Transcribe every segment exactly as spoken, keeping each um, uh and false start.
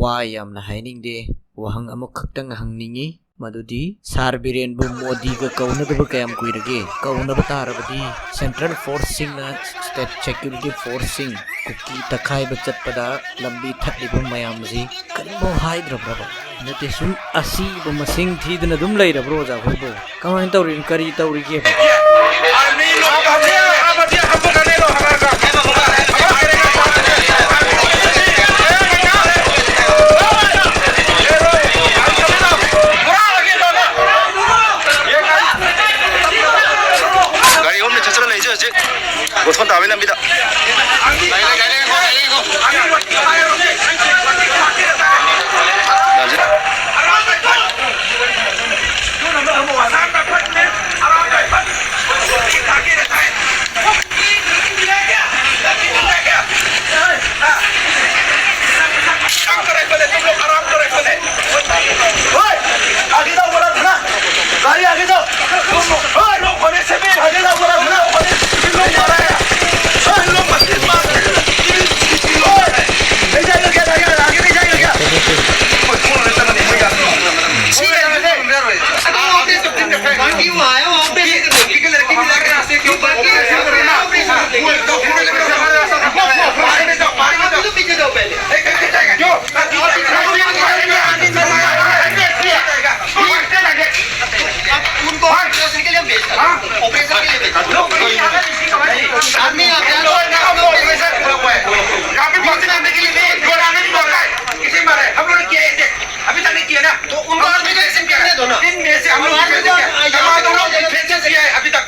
ꯋꯥ ꯌꯥꯝꯅ ꯍꯥꯏꯅꯤꯡꯗꯦ, ꯋꯥꯍꯪ ꯑꯃꯈꯛꯇꯪ ꯍꯪꯅꯤꯡꯏ, ꯃꯗꯨꯗꯤ ꯁꯥꯔ ꯕꯤꯔꯦꯟꯕꯨ ꯃꯣꯗꯤꯒ ꯀꯧꯅꯗꯕ ꯀꯌꯥꯝ ꯀꯨꯏꯔꯒꯦ? ꯀꯧꯅꯕ ꯇꯥꯔꯕꯗꯤ ꯁꯦꯟꯇ꯭ꯔꯦꯜ ꯐꯣꯔꯁꯁꯤꯡꯅ ꯁ꯭ꯇꯦꯠ ꯁꯦꯀ꯭ꯌꯨꯔꯤꯇꯤ ꯐꯣꯔꯁꯁꯤꯡ ꯀꯨꯀꯤ ꯇꯛꯈꯥꯏꯕ ꯆꯠꯄꯗ ꯂꯝꯕꯤ ꯊꯠꯂꯤꯕ ꯃꯌꯥꯝꯁꯤ ꯀꯔꯤꯝꯐꯥꯎ ꯍꯥꯏꯗ꯭ꯔꯕ꯭ꯔꯕ? ꯅꯠꯇꯦ, ꯁꯨꯝ ꯑꯁꯤꯕ ꯃꯁꯤꯡ ꯊꯤꯗꯨꯅ ꯑꯗꯨꯝ ꯂꯩꯔꯕ꯭ꯔꯣ, ꯑꯣꯖꯥ ꯈꯣꯏꯕꯨ? ꯀꯃꯥꯏꯅ ꯇꯧꯔꯤꯅꯣ? ꯀꯔꯤ ꯇꯧꯔꯤꯒꯦꯕ? ꯒꯥꯔꯤ ꯑꯍꯨꯝꯅ ꯆꯠꯆꯔ ꯂꯩꯁꯦ ꯍꯧꯖꯤꯛ꯫ ꯕꯣꯁꯣꯟ ꯇꯥꯕꯩ ꯂꯝꯕꯤꯗ꯫ आराम करे पहले, तुम लोग आराम करे पहले। ओए, आगे जाओ, बोला था ना। गाड़ी आगे जाओ। तुम लोग, ओए, लोग होने से भी आगे जाओ, बोला था ना। होने से भी लोग मारा है। ओए, लोग मत मार। ओए, नहीं जाएगा क्या? आगे, आगे नहीं जाएगा क्या? कोई कौन रहता ना, कोई यार। ठीक है, ठीक है। क्यों आया वहाँ पे? लड़की के लड़की मिला के रास्ते क्यों बंद किया? पीछे जाओ, पीछे जाओ। उनको ऑपरेशन के लिए भेजता। ऑपरेशन के लिए भेजता। आदमी आप यहाँ पे ऑपरेशन के लिए नहीं, डराने भी मौका है। किसी मारे, हम लोगों ने किया है, देख, अभी तक नहीं किया ना। तो उनको हम लोग ऑपरेशन करने दो ना। तीन में से हम लोग ऑपरेशन किया है, अभी तक।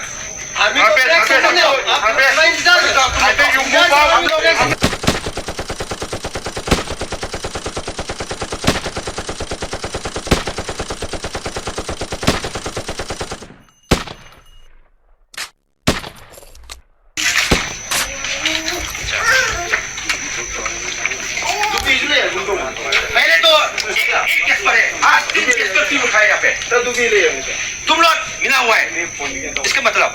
आर्मी को अटैक करने दो। आप, मैं इंतजार कर रहा हूँ। पहले तो एक, एक केस पर है, आज तीन केस पर क्यों उठाए यहाँ पे? तुम लोग मिला हुआ है, इसका मतलब